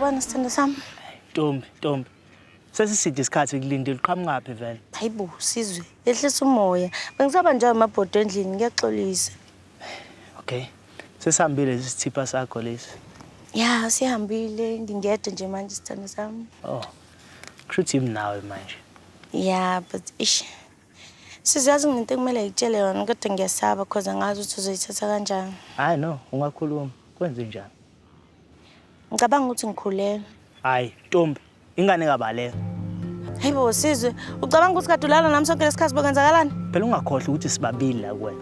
Sawubona sithando sami. Ntombi, ntombi. Sesiside isikhathi kulindile uqhamukaphi vele? Hayibo, Sizwe, yehlisa umoya. Bengisaba nje amabhodo endlini, ngiyaxolisa. Okay. Sesihambile isithipha sakho lesi. Ya, sihambile, ngingedwa nje manje sithando sami. Oh. Kushuthi yimi nawe manje. Ya, but ish. Sizwe yazi nginento ekumele ngikutshele yona kodwa ngiyasaba cause angazi ukuthi uzoyithatha kanjani. Hayi no, ungakhuluma. Kwenze njani? Ngicabanga ukuthi ngikhulelwe. Hayi, ntombi, ingane kabaleka. Hayibo Sizwe, ucabanga ukuthi kade ulala nami sonke lesikhathi bekwenzakalani? Phela ungakhohlwa ukuthi sibabili la kuwena.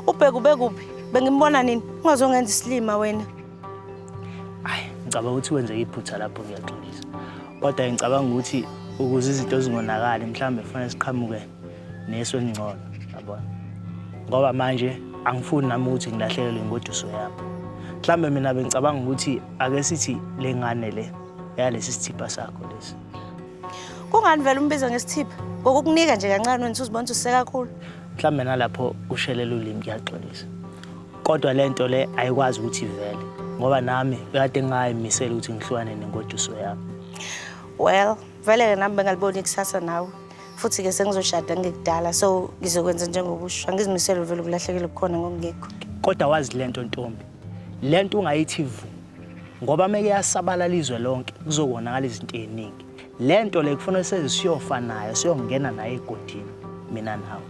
Ubheke ube kuphi? Bengimbona nini? Ungazongenza isilima wena. Hayi, ngicabanga ukuthi wenzeke iphutha lapho ngiyaxolisa. Kodwa ngicabanga ukuthi ukuze izinto zingonakali mhlawumbe kufanele siqhamuke nesu elingcono, yabona. Ngoba manje angifuni nami ukuthi ngilahlekelwe ingoduso yami. Mhlawumbe mina bengicabanga ukuthi ake sithi le ngane le yalesi sithipha sakho lesi. Kungani vele umbiza ngesithipha? Ngokukunika nje kancane wena usuzibona ukuthi usekakhulu. Mhlawumbe nalapho kushelela ulimi kuyaxolisa. Kodwa le nto le ayikwazi ukuthi ivele ngoba nami bekade ngingayimisela ukuthi ngihlukane nengoduso yami. Well, vele-ke nami bengaliboni ikusasa nawe. Futhi-ke sengizoshada ngekudala so ngizokwenza njengokusho. Angizimisele vele ukulahlekelwa kukhona ngokungekho. Kodwa wazi le nto ntombi, le nto ungayithi vu ngoba meke yasabalala izwe lonke kuzokonakala izinto ey'ningi. Le nto le kufanele seze siyofa nayo siyongena nayo egodini mina nawe.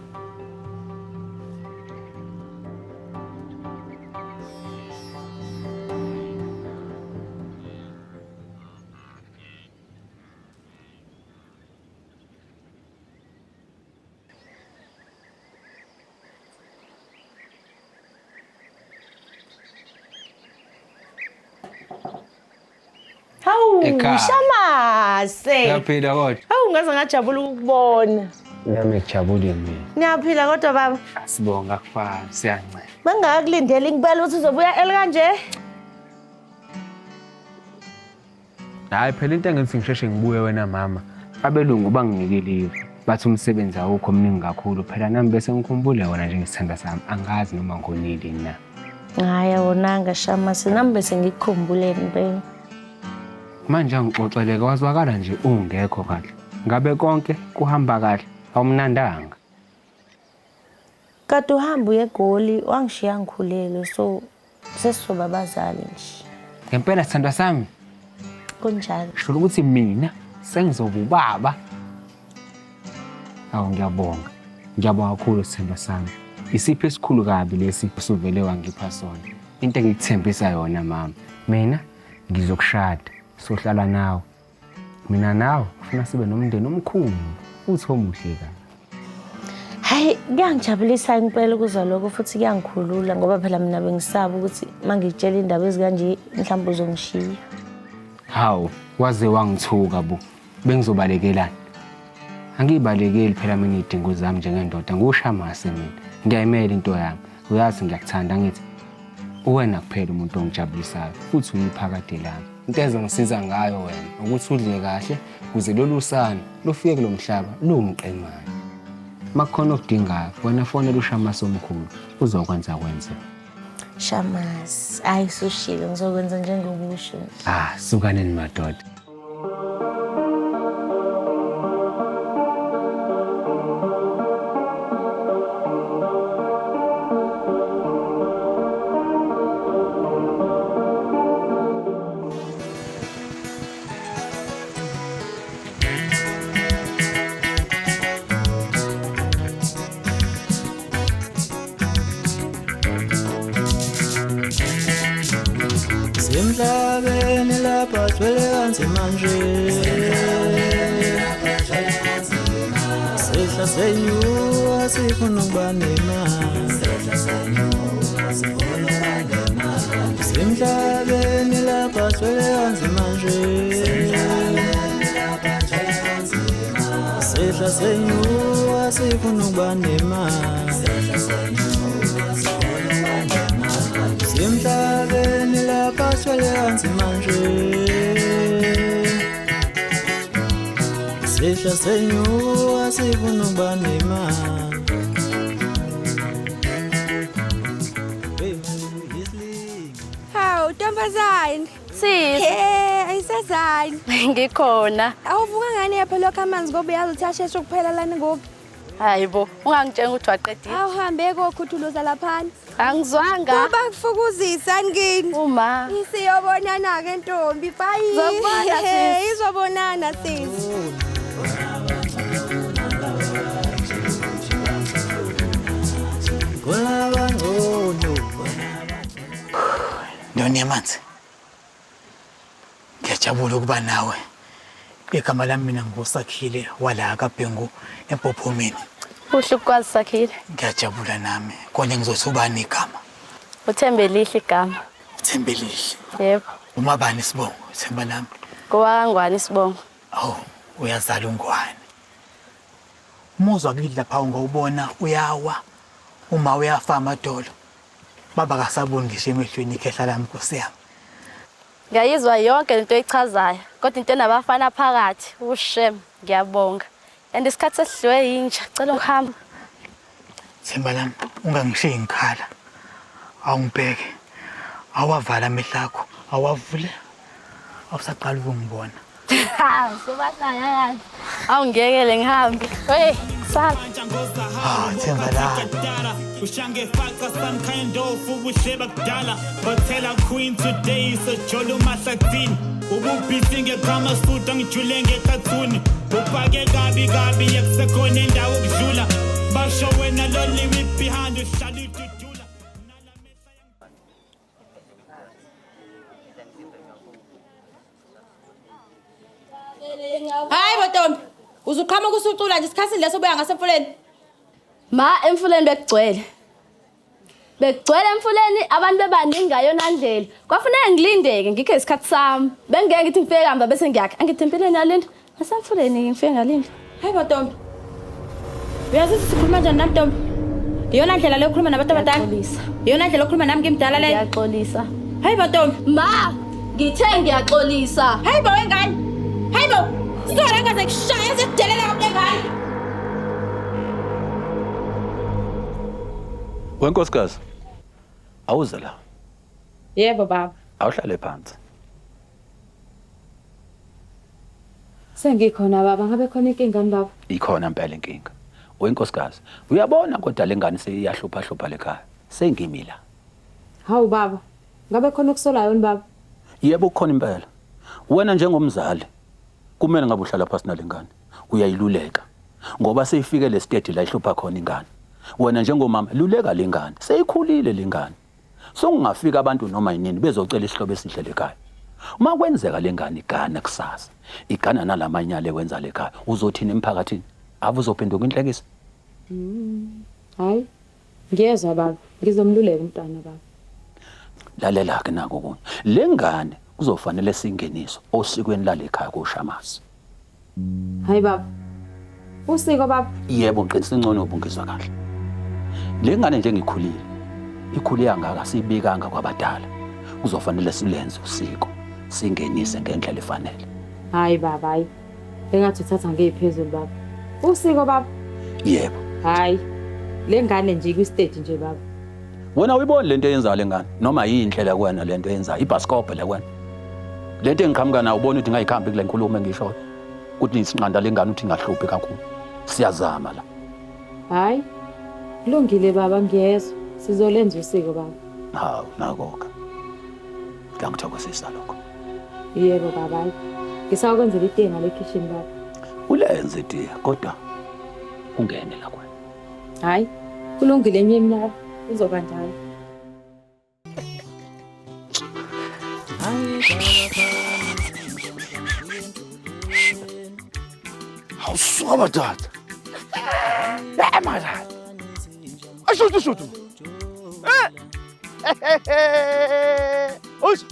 Hawu, Ekhaya. Shamase. Uyaphila kodwa? Hawu, ngaze ngajabula ukukubona. Nami ngijabule mina. Niyaphila kodwa baba. Sibonga kufana, siyancela. Bengakakulindeli ngibela ukuthi uzobuya eli kanje. Hayi phela into engenza ngisheshe ngibuye wena mama. Abelungu banginikile ive. Bathi umsebenzi awukho mningi kakhulu phela nami bese ngikhumbule wena njengesithanda sami. Angazi noma ngonile na. Hayi awonanga Shamase, nami bese ngikukhumbule impela. Manje angixoxeleke wazwakala nje ungekho kahle. Ngabe konke kuhamba kahle awumnandanga. Kade uhamba uye eGoli wangishiya ngikhulelwe so sesizoba abazali nje. Ngempela sithandwa sami. Kunjalo. Sho ukuthi mina sengizoba ubaba. Awu ngiyabonga. Ngiyabonga kakhulu sithandwa sami. Isipho esikhulu kabi lesi usuvele wangipha sona. Into engikuthembisa yona mama. Mina ngizokushada, sohlala nawe. Mina nawe ufuna sibe nomndeni omkhulu futhi omuhle kabi. Hayi kuyangijabulisa impela ukuzwa lokho futhi kuyangikhulula ngoba phela mina bengisaba ukuthi uma ngikutshela indaba ezikanje mhlawumbe uzongishiya. Hawu, waze wangithuka bo. Bengizobalekelani? Angiyibalekeli phela mina iy'dingo zami njengendoda, ngiwushamase mina. Ngiyayimela into yami. Uyazi ngiyakuthanda angithi? Uwena kuphela umuntu ongijabulisayo futhi uyiphakade lami. Into ezongisiza ngayo wena ukuthi udle kahle ukuze lolu sana lufike kulo mhlaba luwumqemane. Uma kukhona okudingayo, wena fonela uShamasi omkhulu uzokwenza kwenze. Shamasi, hayi sushilo ngizokwenza njengokusho nje. Ah, sukaneni madoda. Semhlabeni lapha thwele kanzima nje Sehla senyuka sifuna ukuba nemali Semhlabeni lapha thwele kanzima nje Sehla senyuka sifuna ukuba nemali Semhlabeni lapha thwele kanzima nje Sehla senyuka sifuna ukuba nemali Hawu ntombazane. Sisi. He, ayisase Wenzani? Ngikhona. Awuvuka ngani yapha lokho amanzi ngoba uyazi ukuthi asheshe ukuphela lana ngoku. Hayi bo, ungangitshela ukuthi waqedile. Awuhambe kokhuthuluza laphana. Angizwanga. Kuba kufukuzisa ngini. Uma. Isiyobonana ke ntombi. Bye. Zobona sis. Izobonana sis. Ndoni yamanzi. Ngiyajabula ukuba nawe. Igama lami mina nguSakhile wala kaBhengu eMpophomeni. Kuhle ukwazi Sakhile. Ngiyajabula nami. Konje ngizothi ubani igama? Uthembelihle igama. Thembelihle. Yebo. Uma bani isibongo? Themba lami. KowaNgwane isibongo. Awu, uyazala uNgwane. Umuzwa kithi lapha ungawubona uyawa. Uma uyafa amadolo. Baba kasaboni ngisho emehlweni ikhehla lami Nkosi yami. Ngiyayizwa yonke lento oyichazayo, kodwa into enabafana phakathi, ushem, ngiyabonga. And isikhathi sesidliwe yinja, cela ukuhamba. Themba lami, ungangishiyi ngikhala. Awungibheke. Awavala amehlo akho, awavule. Awusaqala ukungibona. Sobahlaya. Awungiyekele ngihambe. Hey, sala. Ah, Themba lami. Ushange faka some kind of ubuhleba kudala Hotel queen today so jolo mahlathini Ububhithi ngegama suit angijule ngekathuni Upake kabi kabi yakusekhona indawo ukudlula Basho wena lonely with behind uhlala ududula. Hayi bo ntombi, uzuqhamuka usucula nje isikhathi leso buya ngasemfuleni. Ma emfuleni bekugcwele. Bekugcwele emfuleni abantu bebaningi ngayona ndlela. Kwafuneka ngilindeke ngikhe isikhathi sami. Bengeke ngithi ngifike kamba bese ngiyakha. Angithi empilweni yalinda. Ngasemfuleni ngifike ngalinda. Hayi bo ntombi. Uyazi ukuthi sikhuluma njani nami ntombi? Iyona ndlela leyo okhuluma nabantu abadala. Ngiyaxolisa. Iyona ndlela okhuluma nami ngimdala leyo. Ngiyaxolisa. Hayi bo ntombi. Ma, ngithe ngiyaxolisa. Hayi bo wengane. Hayi bo. Sora ngaze kushaya sekudelela konke ngane. Wenkosikazi, awuze la. Yebo baba. Awuhlale phansi. Sengikhona baba, ngabe khona inkinga ni baba? Ikhona impela inkinga. Wenkosikazi, uyabona kodwa lengane seyiyahlupha hlupha lekhaya. Sengimi la. Hawu baba, ngabe khona okusolayo ni baba? Yebo kukhona impela. Wena njengomzali kumele ngabe uhlala phansi nalengane. Uyayiluleka ngoba seyifike le stage la ihlupha khona ingane. Wena njengomama luleka lengane. Seyikhulile lengane. Sokungafika abantu noma yinini bezocela isihlobo esihle lekhaya. Uma kwenzeka lengane igana kusasa, igana nalamanyala ekwenza lekhaya, uzothini emphakathini? Ave uzophenduka inhlekisa. Hayi. Ngiyezwa baba, ngizomluleka umntwana baba. Lalela ke nako kunye. Lengane kuzofanele singeniswe osikweni lalekhaya koShamasi. Hayi baba. Usiko baba. Yebo ngiqinisa ingcono ubungizwa kahle. Lengane nje ngikhulile. Ikhule kangaka sibikanga kwabadala. Kuzofanele silenze usiko, singenise ngendlela efanele. Hayi baba, hayi. Engathi uthatha ngeyiphezulu baba. Usiko baba. Yebo. Hayi. Lengane nje kwi-stage nje baba. Wena uyibona lento eyenzayo lengane noma yinhle kuwena lento eyenzayo ibhasikobhe la kuwena. Lento engiqhamuka nayo ubona ukuthi ngayikhambi kule nkulumo engishoyo. Ukuthi isinqanda lengane ukuthi ingahluphi kakhulu. Siyazama la. Hayi. Kulungile baba, ngiyezwa. Sizolenza usiko baba. Hawu nako ke. Ngiyangithokozisa lokho. Yebo baba. Hayi. Ngisakwenzela itiye ngale kitchen baba. Ulenze itiye kodwa ungene la kuwena. Hayi. Kulungile myeni baba. Kuzoba njalo. Awusuka madoda. Ya madoda. Ashutu shutu. Eh. Us.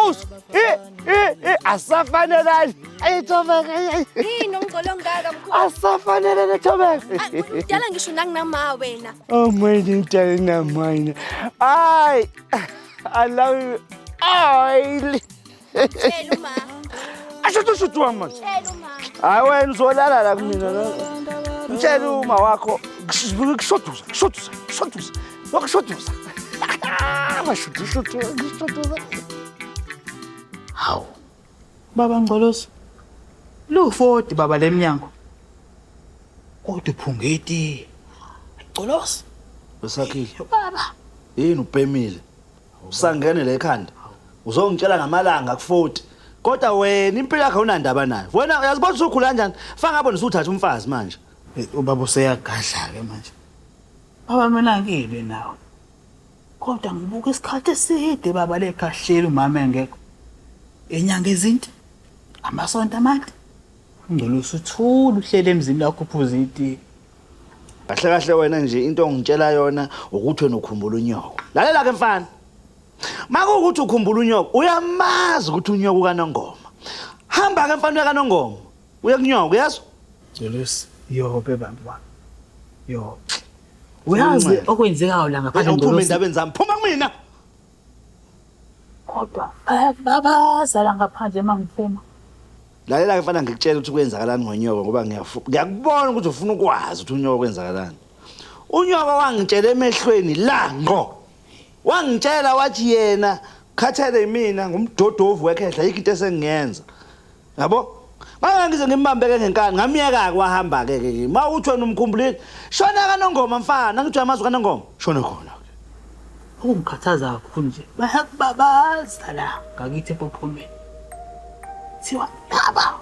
Us. Eh eh eh asafanelani. Ayithobeka. Yini umgcolo ongaka mkhulu? Asafanele nethobeka. Dala ngisho nanginama wena. Oh mine intana mine. Ay. I love you. Ay. Tshela uma. Ashutu shutu wami. Tshela uma. Hayi wena uzolala la kumina la. Mtshela uma wakho kushoduza, kushoduza, kushoduza. Lokushoduza. Mashudu shudu, kushoduza. Hawu. Baba Ngcolosi. Lu 40 baba lemnyango. Kodwa uphungeti. Ngcolosi. Usakhile. Baba. Yini ubhemile? Usangene le ekhanda. Uzongitshela ngamalanga ku40. Kodwa wena impilo yakho awunandaba nayo. Wena uyazibona usukhula kanjani? Faka ngabe usuthatha umfazi manje. Ubaba useyagadla ke manje. Baba mina ngilwe nawe. Kodwa ngibuka isikhathi eside baba lekhahleli umama engekho. Inyanga ezinte, amasonto amade. Ngcolosi uthula uhlele emzini lakho uphuza itiye. Kahle kahle wena nje into ongitshela yona ukuthi wena ukhumbula unyoko. Lalela ke mfana. Makuwukuthi ukhumbula unyoko, uyamazi ukuthi unyoko kaNongoma. Hamba ke mfana uya kaNongoma. Uye kunyoko, uyezwa? Ngcolosi, yobe baba wami. Yo. Uyazi okwenzekayo la ngaphandle Uphuma Ngcolosi. endabeni zami. Phuma kumina. Kodwa bayababaza la ngaphandle uma ngiphuma. Lalela ke mfana ngikutshela ukuthi kwenzakalani ngonyoko ngoba ngiyakubona ukuthi ufuna ukwazi ukuthi unyoko kwenzakalani. Unyoko wangitshela emehlweni la ngqo. Wangitshela wathi yena khathele yimina ngumdodovu wekhehla yikho into esengiyenza. Yabo? Ngake ngize ngimbambeke ngenkani ngamyeka ke wahamba ke ke. Ma uthi wena umkhumbulile shona kaNongoma mfana ngithi uyamazi kaNongoma shona khona. Okungikhathaza kakhulu nje bayakubabaza la ngakithi empophomeni. Thiwa laba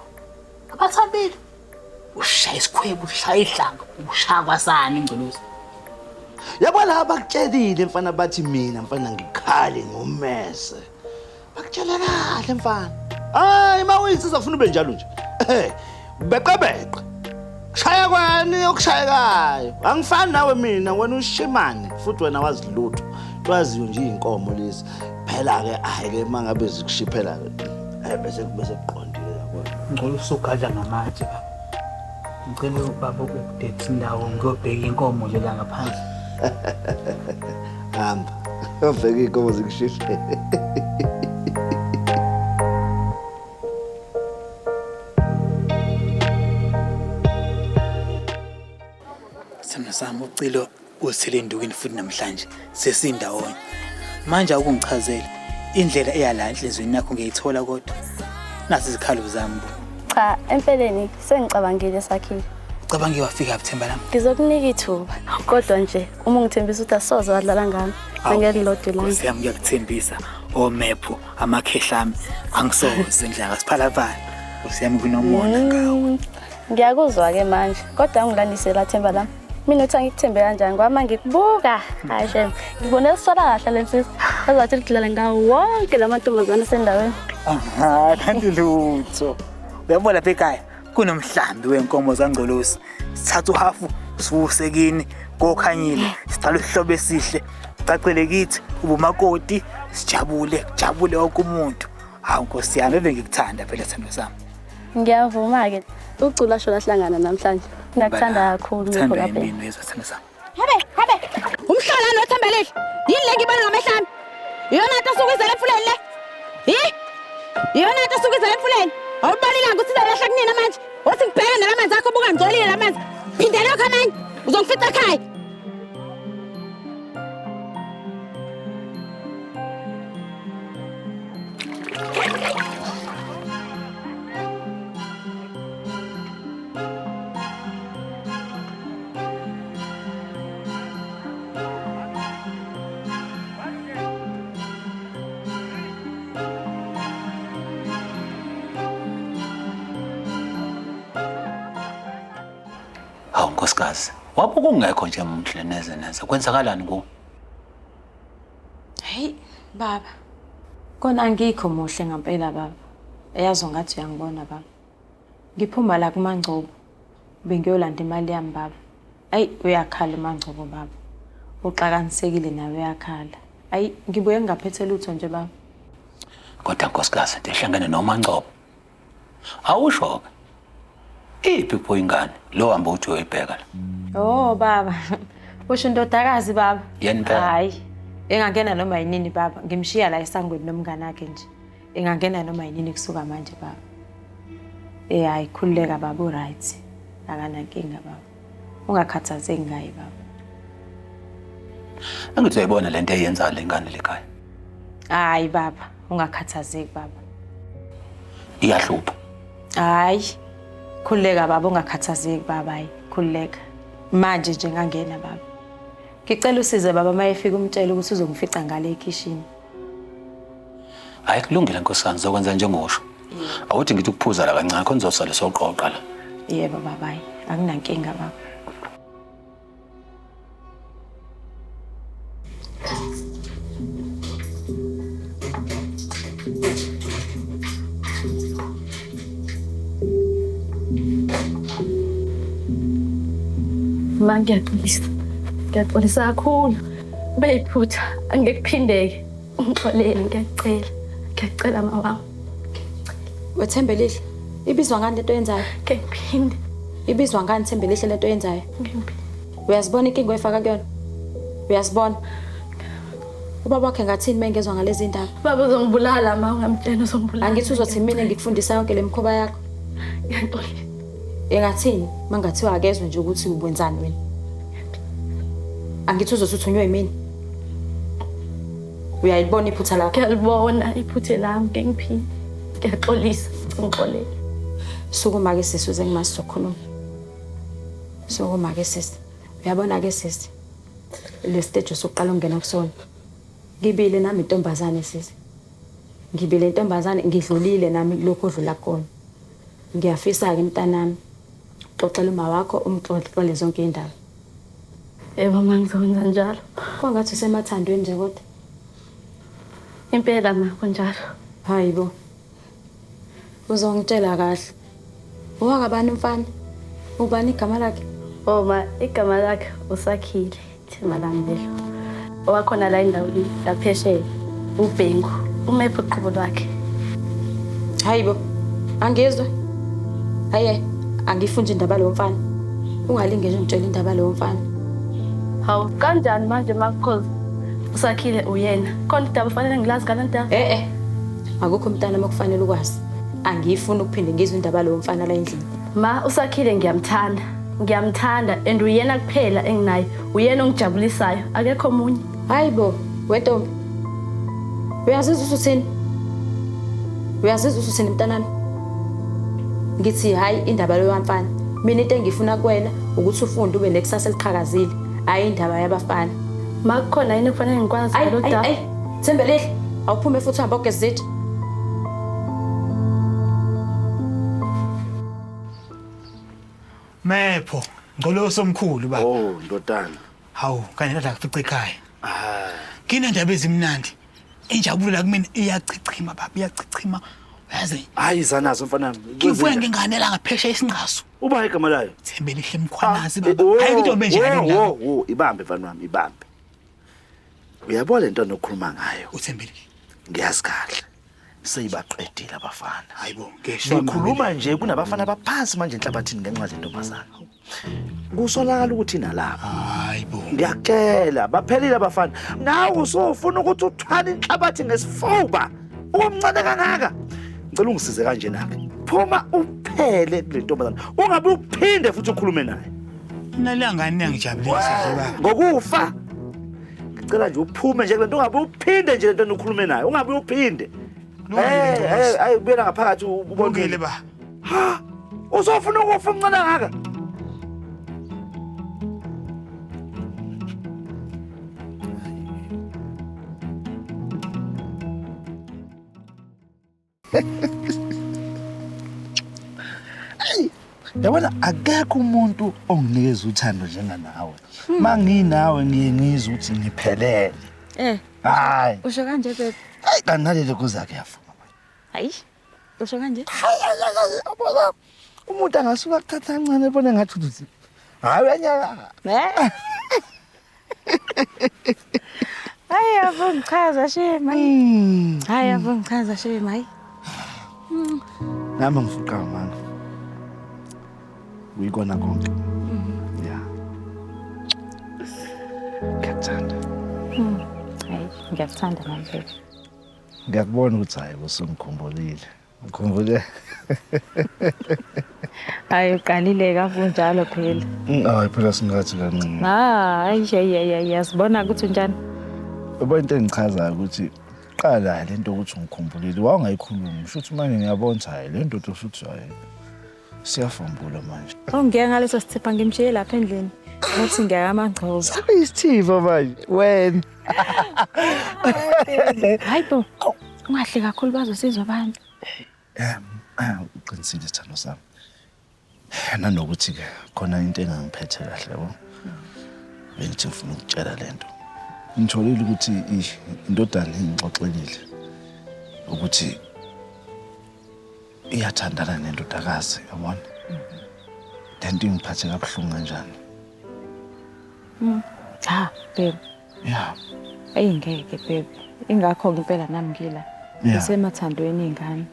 abathambile. Ushaya isikhwebu, ushaya ihlanga, ushaya kwasani Ngcolosi. Yabo la bakutshelile mfana bathi mina mfana ngikhale ngomese. Bakutshele kahle mfana. Hayi mawuyinsiza ufuna ube njalo nje. Eh, beqebeqe. Shaya kwani okushayekayo. Angifani nawe mina wena ushimane futhi wena wazi lutho. Twaziyo nje izinkomo lezi. Phela ke hayi ke mangabe zikushiphela ke. Eh bese bese kuqondile yabona. Ngcolosi ugadla ngamatshe baba. Ngicela ubaba ukudetha indawo ngiyobheka inkomo nje la ngaphandle. Hamba. Ubheka inkomo zikushiphe. Sithando sami ucilo usithele endukwini futhi namhlanje sesindawonye. Manje awukungichazela indlela eya la enhliziyweni yakho ngiyayithola kodwa nasi izikhalo zami bo. Cha, empeleni sengicabangile Sakhile. Ucabange wafika Themba lami. Ngizokunika ithuba kodwa nje uma ungithembisa ukuthi asoze wadlala ngami nangelilodwa ilanga. Nkosi yami ngiyakuthembisa omepho amakhehla ami angisoze ngidlala siphalaphala. Nkosi yami kunomona ngawe. Ngiyakuzwa-ke manje kodwa ungilandise la Themba lami. Mina uthi angikuthembe kanjani ngoba uma ngikubuka hayi shem ngibone lisola kahle le nsizwa ezathi lidlala ngawo wonke la mantombazane asendaweni. Aha, kanti lutho. Uyabona lapha ekhaya kunomhlambi wenkomo zangcolosi. Sithatha uhafu siwuse kini kokhanyile siqala isihlobo esihle. Cacele kithi ubumakoti sijabule kujabule wonke umuntu. Hawu Nkosi yami ebe ngikuthanda phela sithando sami. Ngiyavuma-ke ucula sho lahlangana namhlanje. Ngiyakuthanda kakhulu Mikho Thanda Kabhele. yimina uyezwa sithando sami. Habe, habe. Umhlola lo Thembelihle. Yini le ngibona ngamehlo ami? Iyona nto osuke izele emfuleni le? Hi? Iyona nto osuke izele emfuleni? Awubona ilanga ukuthi lelehla kunina manje? Wothi ngibheke nalamanzi akho buka ngcolile lamanzi. Phinde lokho amanye. Uzongifica ekhaya. Hawu nkosikazi, wabe kungekho nje muhle neze neze. Kwenzakalani ku? Hey baba. Kona angikho muhle ngampela baba. Eyazi ungathi uyangibona baba. Ngiphuma la kuMangcobo. Bengiyolanda imali yami baba. Ayi uyakhala uMangcobo baba. Uxakanisekile nawe uyakhala. Ayi ngibuye ngingaphethe lutho nje baba. Kodwa nkosikazi, ndihlangene noMangcobo. Awusho ke. Iphi pho ingane? Lo hamba uthi uyoyibheka la. Oh baba. Usho indodakazi baba. Yena impela. Hayi. Engangena noma yinini baba. Ngimshiya la esangweni nomngane wakhe nje. Engangena noma yinini kusuka manje baba. Eh hayi khululeka baba uright. Akanankinga baba. Ungakhathazeki ngaye baba. Angithi uyayibona lento eyenzayo lengane lekhaya. Hayi baba, ungakhathazeki baba. Iyahlupha. Hayi. Khululeka baba, ungakhathazeki baba, hayi. Khululeka. Manje nje ngangena baba. Ngicela usize baba uma efika umtshele ukuthi uzongifica ngale ekhishini. Hayi kulungile nkosikazi, ngizokwenza njengosho. Awuthi ngithi ukuphuza la kancane khona uzosale soqoqa la. Yebo baba, hayi. Akunankinga baba. Ma ngiyaxolisa. Ngiyaxolisa kakhulu. Kube yiphutha, angeke kuphindeke. Ungixolele ngiyacela. Ngiyacela ma wami. Wethembelihle, ibizwa ngani lento oyenzayo? Ngeke ngiphinde. Ibizwa ngani Thembelihle lento oyenzayo? Ngeke ngiphinde. Uyazibona inkinga oyifaka kuyona? Uyazibona? Ubaba wakhe ngathini uma engezwa ngalezi ndaba? Baba uzongibulala ma ungamtshela uzongibulala. Angithi uzothi mina ngikufundisa yonke le mikhuba yakho. Ngiyaxolisa. Engathini mangathiwa akezwe nje ukuthi wenzani wena? Angithi uzothi uthunywe yimina. Uyayibona iphutha lakho? Ngiyalibona iphutha lami, ngeke ngiphinde. Ngiyaxolisa, ngixolele. Sukuma ke sisi uze ngimasi sokhuluma. Sukuma ke sisi. Uyabona ke sisi. Le stage sokuqala ungena kusona. Ngibile nami intombazane sisi. Ngibile intombazane ngidlulile nami kulokho odlula kona. Ngiyafisa ke mntanami. Xoxela uma wakho umxoxele zonke indaba. Yebo ma ngizokwenza njalo. Kwangathi usemathandweni nje kodwa. Impela ma kunjalo. Hayibo. Uzongitshela kahle. Owakabani umfana? Ubani igama lakhe? Oh ma, igama lakhe uSakhile, ithemba lami lelo. Owakhona la endaweni laphesheya, uBhengu, umephi uqobo lwakhe. Hayibo. Angizwe. Haye, angifuni indaba lo mfana. Ungalinge nje ungitshela indaba lo mfana. Hawu, kanjani manje ma because uSakhile uyena. Khona idaba fanele ngilazi ngale ndaba? Eh. Akukho umntana okufanele ukwazi. Angifuni ukuphinde ngizwe indaba lo mfana la endlini. Ma, uSakhile ngiyamthanda. Ngiyamthanda and uyena kuphela enginaye. Uyena ongijabulisayo, akekho omunye. Hayibo, wentombi. Uyazizwa uthini? Uyazizwa uthini mntanami? Ngithi hayi indaba lo mfana. Mina into engifuna kuwena ukuthi ufunde ube nekusasa eliqhakazile. Hayi indaba yabafana. Ma kukhona yini kufanele ngikwazi ngalo daba? Ayi, Thembelihle, awuphume futhi uhambe ogeza izitsha. Mepho, ngcolosi omkhulu baba. Oh, ndodana. Hawu, kanye ndoda kufica ekhaya. Ah. Nginendaba ezimnandi. Injabulo la kumina iyachichima baba, iyachichima. Yazi. Hayi zanazo mfana. Ngivuya nginganela ngaphesheya isinqaso. Uba igama layo? Thembelihle Mkhwanazi baba. Hayi intombi enjani la. Wo, ibambe mfana wami, ibambe. Uyabona lento nokukhuluma ngayo? Uthembelihle. Ngiyazi kahle. Seyibaqedile abafana. Hayibo, ngeshwa. Ngikhuluma nje kunabafana abaphansi manje enhlabathini ngenxa lentombazana. Kusolakala ukuthi nalapha. Hayibo. Ngiyakutshela, baphelile abafana. Nawe usufuna ukuthi uthwale inhlabathi ngesifuba. Umncane kangaka. Ngicela ungisize kanje nakhe. Phuma uphele kule ntombazana. Ungabe uphinde futhi ukhulume naye. Nalangane ngijabulisa nje baba. Ngokufa. Ngicela nje uphume nje kule nto ungabe uphinde nje lento ukhulume naye. Ungabe uphinde. Hey, hey, buyela ngaphakathi ubonile ba. Ha! Uzofuna ukufa umncane kangaka. Yabona akekho umuntu onginikeza uthando njenganawe. Manginawe ngiye ngizwe ukuthi ngiphelele. Eh. Hayi. Usho kanje babe. Hayi kanalele kuzakhe yafuma. Hayi. Usho kanje? Hayi. Umuntu angasuka kuthatha kancane ebone ngathi uthi hayi uyanyaka. Eh. Hayi avungichaza shema. Hayi avungichaza shema hayi. Nami ngifuqa mama. Uyikona konke. Yeah. Ngiyakuthanda. Hayi, ngiyakuthanda nami baby. Ngiyakubona ukuthi hayi usungikhumbulile. Ngikhumbule. Hayi uqalile kafunjalo phela. Hayi phela singathi kancane. Hayi hayi hayi yasibona ukuthi unjani. Yabo into engichazayo ukuthi Usuqala le nto ukuthi ngikhumbulile wawungayikhulumi shuthi manje ngiyabona ukuthi hayi le ndoda shuthi hayi siyafambula manje. Ungeke ngaleso sithipha ngimshiye lapha endlini. Ngathi ngiyamangcobo. Isithipha manje wena. Hayi bo. Ungahle kakhulu bazosizwa abantu. Uqinisile sithando sami. Nanokuthi-ke khona into engangiphethe kahle yabo. Bengithi ngifuna ukutshela le nto. Ngitholile ukuthi indodana ingixoxelile ukuthi iyathandana nendodakazi yabona. Le nto ingiphathe kabuhlungu kanjani. Cha, babe. Yeah. Eyi ngeke babe. Ingakho ngempela nami ngila. Ngisemathandweni ingane.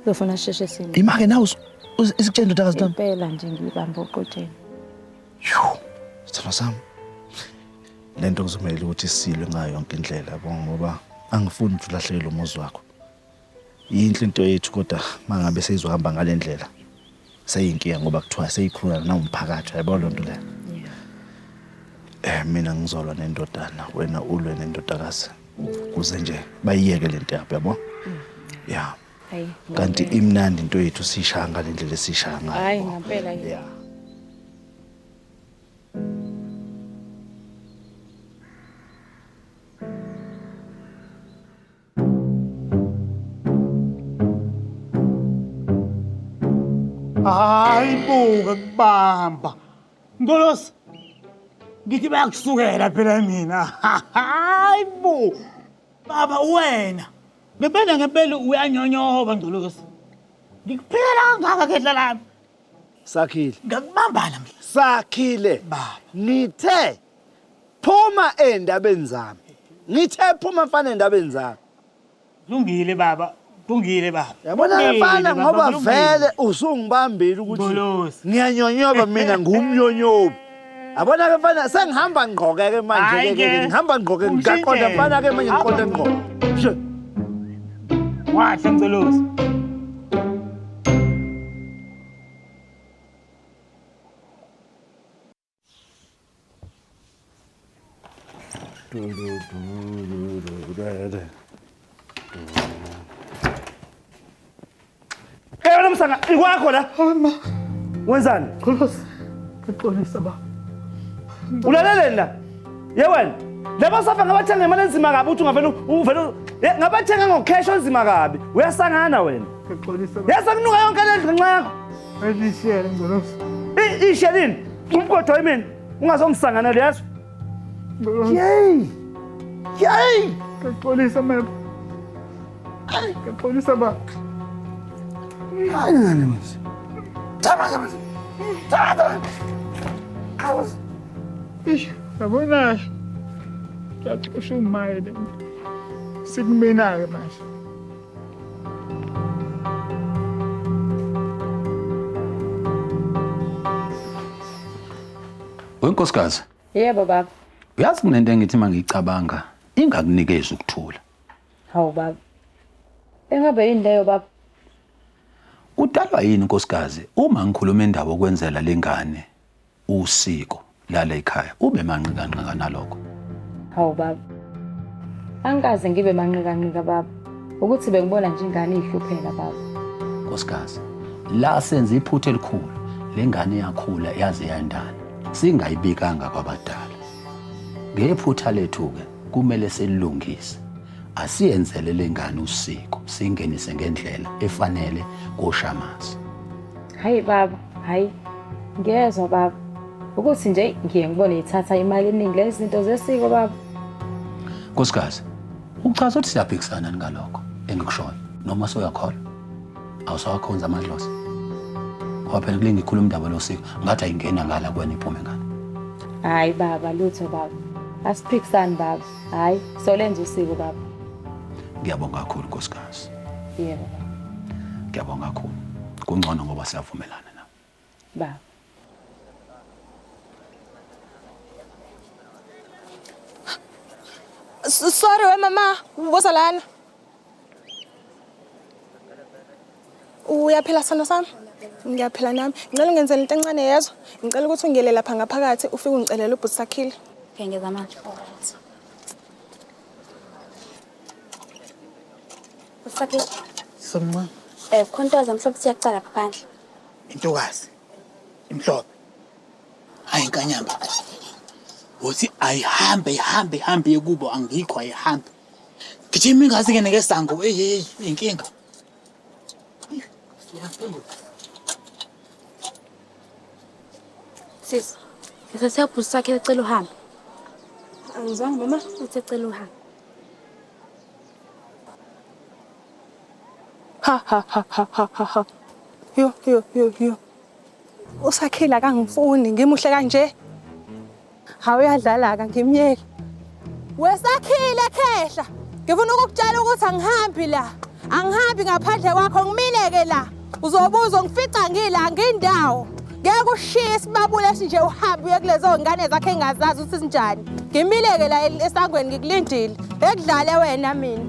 Uzofuna sheshe simo. Imake nawe isikutshela indodakazi nami. Impela nje ngiyibamba oqotsheni. Yho, sithando sami. Le nto kuzomele ukuthi silwe ngayo yonke indlela yabo ngoba angifuni ukuthi ulahlekelwe umuzi wakho. Yinhle into yethu kodwa mangabe seyizohamba ngale ndlela seyinkinga ngoba kuthiwa seyikhula nawumphakathi yabo loo nto leyo. Mina ngizolwa nendodana wena ulwe nendodakazi kuze nje bayiyeke lento yabo yabo. Yeah. Hayi. Kanti imnandi into yethu sishaya ngale ndlela esishaya ngayo. Hayi ngempela. Yeah. Hayi buka kubamba. Ngolosi. Ngithi bayakusukela phela mina. Hayi bo. Baba wena. Ngempela ngempela uyanyonyoba Ngcolosi. Ngikuphela kangaka khehla lami. Sakhile. Ngakubamba namhla. Sakhile. Baba. Ngithe phuma endabeni zami. Ngithe phuma mfana endabeni zami. Kulungile baba. Kulungile baba. Yabona mfana ngoba vele usungibambile ukuthi ngiyanyonyoba mina ngumnyonyobi. Yabona ke mfana sengihamba ngqoke ke manje ke ngihamba ngqoke ngaqonda mfana ke manje ngiqonde ngqo. Wahle Ngcolosi. Hey wena msanga ikwakho la. Wenzani? Ngcolosi. Ngixolisa baba. Ulaleleni la? Ye wena. Laba safa ngabathenga imali enzima kabi uthi ungavela uvela ngabathenga ngocash onzima kabi. Uyasangana wena. Ngixolisa baba. Yasakunuka yonke le ndlu ngenxa yakho. Ayishiyele Ngcolosi. Ishelini. Umgodo yimini. Ungazongisangana leyazo. Yey! Yey! Ngixolisa mama. Ngixolisa baba. Hayi ngani manje. Thaba thaba. Thaba. Khawas. Ish, yabona. Ngiyaxosha umayele. Sikumina ke manje. Wenkosikazi. Yebo baba. Uyazi kunento engithi mangiyicabanga ingakunikeza ukuthula. Hawu baba. Engabe yini leyo baba? Kudalwa yini nkosikazi uma ngikhuluma indaba okwenzela lengane usiko lala ekhaya ube manqikanqika nalokho? Hawu baba. Angikaze ngibe manqikanqika baba. Ukuthi bengibona nje ingane ihlupheka baba. Nkosikazi, la senza iphutha elikhulu. Lengane yakhula yaze yandana. Singayibikanga kwabadala. Ngephutha lethu ke kumele silungise. Asiyenzele lengane usiko, singenise ngendlela efanele koshamazi. Hayi baba, hayi. Ngiyezwa baba. Ukuthi nje ngiye ngibone ithatha imali eningi lezi zinto zesiko baba. Nkosikazi, uchaza ukuthi siyaphikisana ngalokho engikushoyo noma soyakholwa. Awusawakhonza amadlozi. Ngoba phela kule ngikhuluma indaba losiko ngathi ayingena ngala kuwena iphume ngala. Hayi baba, lutho baba. Asiphikisani baba. Hayi, solenza usiko baba. Ngiyabonga kakhulu nkosikazi. Yebo baba. Ngiyabonga kakhulu. Kungcono ngoba siyavumelana na. Baba. Sorry we mama, woza lana. Uyaphila sithando sami? Ngiyaphila nami. Ngicela ungenzele into encane yezwa. Ngicela ukuthi ungiyele lapha ngaphakathi ufike ungicelele ubhuti Sakhile. Okay, ngiyeza manje. Usakhe Somncane. Khontoza mhlophe siyacala lapha phandle. Intokazi. Imhlophe. Hayi inkanyamba. Uthi ayihambe ihambe ihambe yekubo angikho ayihambe. Gijima ingazi ke nekesango hey hey inkinga. Sis, ngisathe ubhuti sakhe ecela uhambe. Angizwanga mama. Uthi ecela uhambe. Ha ha ha ha ha ha ha. Yo yo yo yo. Usakhile akangifuni ngimuhle kanje. Hawu uyadlala ka ngimyeke. Wesakhile khehla. Ngifuna ukukutshela ukuthi angihambi la. Angihambi ngaphandle kwakho ngimileke la. Uzobuza ngifica ngila ngindawo. Ngeke ushiye isibabule esinje uhambe uye kulezo ngane zakhe engazazi ukuthi sinjani. Ngimileke la esangweni ngikulindile. Ekudlale wena mina.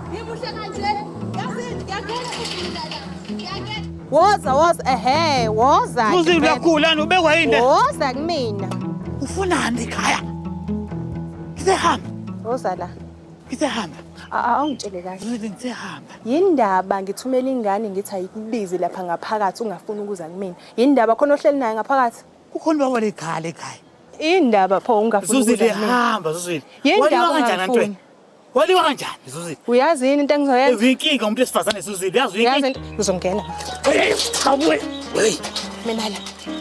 Ngimuhle kanje. Yazi ngiyangena la. Woza woza ehe woza. Uzi uyakhula ubekwa yini? Woza kumina. Ufunani ekhaya? Ngisehamba. Woza la. Ngisehamba. Awungitshele kahle. Ngisehamba. Yindaba ngithumela ingane ngithi ayikubize lapha ngaphakathi ungafuni ukuza kumina. Yindaba khona ohleli naye ngaphakathi? Kukhona baba lekhaya ekhaya. Indaba pho ungafuni ukuza Zuzile kumina. hamba Zuzile. Yindaba Waliwa kanjani ungafuni? antweni? Waliwa kanjani Zuzile? Uyazi yini into engizoyenza? Uyinkinga umuntu wesifazane Zuzile, uyazi Uyazi uyinkinga. into ngizongena. Hey, abuye. Hey. Mina la.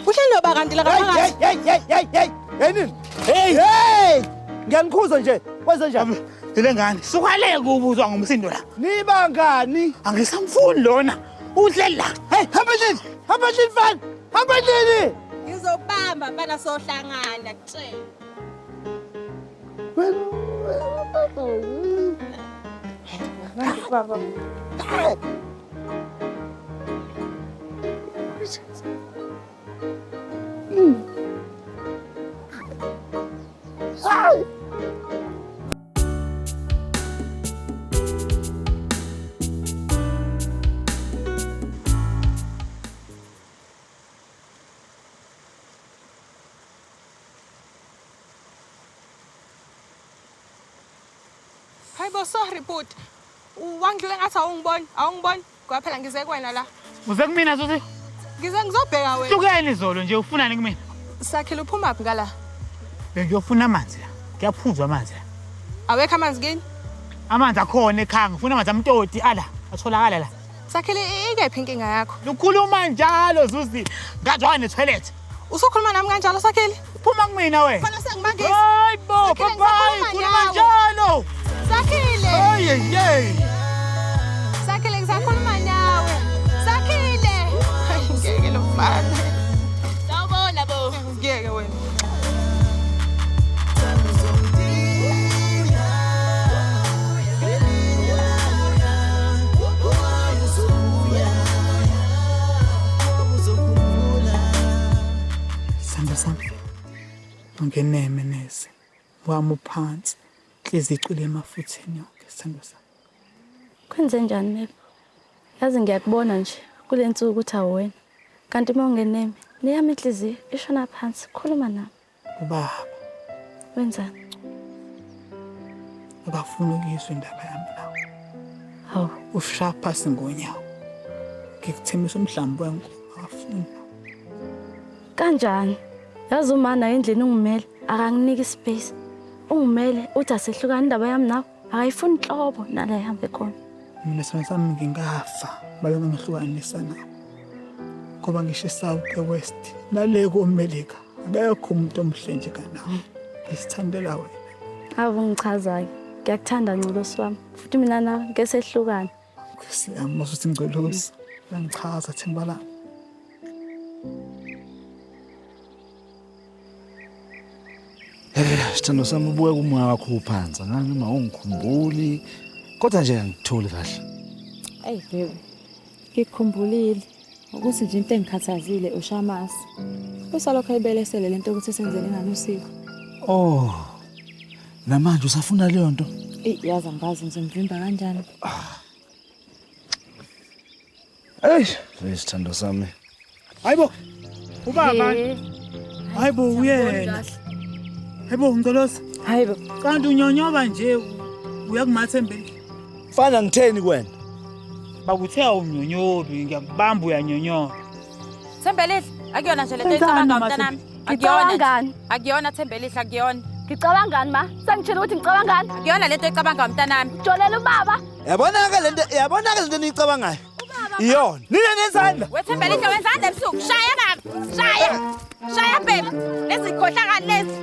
Uhleli noba kanti la ngaphakathi. Hey hey hey hey. Hey nini? Hey. Hey! Ngiyanikhuza nje. Kwenze njani? Ile ngane, suka le kubuzwa ngomsindo la. Nibangani? Angisamfuni lona. Uhleli la. Hey, hamba endlini. Hamba endlini mfana. Hamba endlini. Ngizokubamba mfana sohlangana kutshela. Baba. Hayibo sorry bhuti. Wangidlule ngathi awungiboni, awungiboni. Ngoba phela ngize kuwena la. Uze kumina Zuzi? Ngize ngizobheka wena. Hlukene izolo nje ufunani kumina? Sakhile uphuma phi ngala? Bengiyofuna amanzi la. Kuyaphuzwa amanzi la. Awekho amanzi kini? Amanzi akhona ekhaya, ngifuna amanzi amtoti ala, atholakala la. Sakhile ikephi inkinga yakho? Lukhuluma njalo Zuzi. Ngathi wane toilet. Usukhuluma nami kanjalo Sakhile? Phuma kumina wena. Fana sengibangisa. Hayibo, Sakhile, bye. ngisakhuluma Khuluma nawe. njalo. Sakhile. Hey hey. Sakhile ngisakhuluma nawe. Sakhile. Hayi ngeke lo mfana. Sawubona bo. Ngeke wena. Sandla sami. Ungeneme neze. Wami uphansi. Inhliziyo icwile emafutheni yonke sithandwa sami. Kwenze njani Mepho? Yazi ngiyakubona nje kule nsuku ukuthi awuwena. Kanti uma ungeneme, neyami inhliziyo ishona phansi. Khuluma nami. Ubaba Wenzani? akafuni ukuyizwa indaba yami nawe. Hawu. Ushaya phasi ngonyawo. Ngikuthembisa umhlambi wenkomo akafuni. Kanjani? Yazi umama endlini ungimele, akanginiki ispace. Ungimele uthi asehlukane indaba yami nawe, akayifuni inhlobo nala ihambe khona. Mina sona sami ngingafa babe ngihlukanisa nawe. Ngoba ngisho eSouth eWest nale koMelika akekho umuntu omhle nje kanawe. Ngisithandela wena. Ave ungichaza-ke. Ngiyakuthanda Ngcolosi wami. Futhi mina nawe ngeke sehlukane. Nkosi yami masuthi Ngcolosi. Uyangichaza Themba lami. Sithando sami ubuke umoya wakho uphansi, ngani noma ungikhumbuli. Kodwa nje angikutholi kahle. Eyi baby, ngikukhumbulile ukuthi nje into engikhathazile ushamasi. Usalokhu ayibelesele lento ukuthi senzele ingane usiko. Oh. Namanje usafuna leyo nto? Eyi yazi angazi ngizomvimba kanjani. Eish, sithando sami. Hayibo. Ubaba. Hayibo uyena. Hayibo Ngcolosi. Hayibo. Kanti unyonyoba nje uya kumathembeni. Mfana ngitheni kuwena? Bakuthe awunyonyobi, ngiyakubamba uyanyonyoba. Thembelihle, akuyona nje lento Wenzani, oyicabanga ma? mntanami. Akuyona. Ngicabangani? nje. Akuyona Thembelihle, akuyona. Ngicabangani ma? Sengitshela ukuthi ngicabangani? Akuyona lento oyicabanga mntanami. Jolela ubaba. Yabona-ke lento, yabona-ke lento eniyicabangayo. Iyona. Nina nezandla. Wethembelihle wenzani ebusuku? Shaya baba. Shaya. Shaya baby. Lezi khohlakali lezi.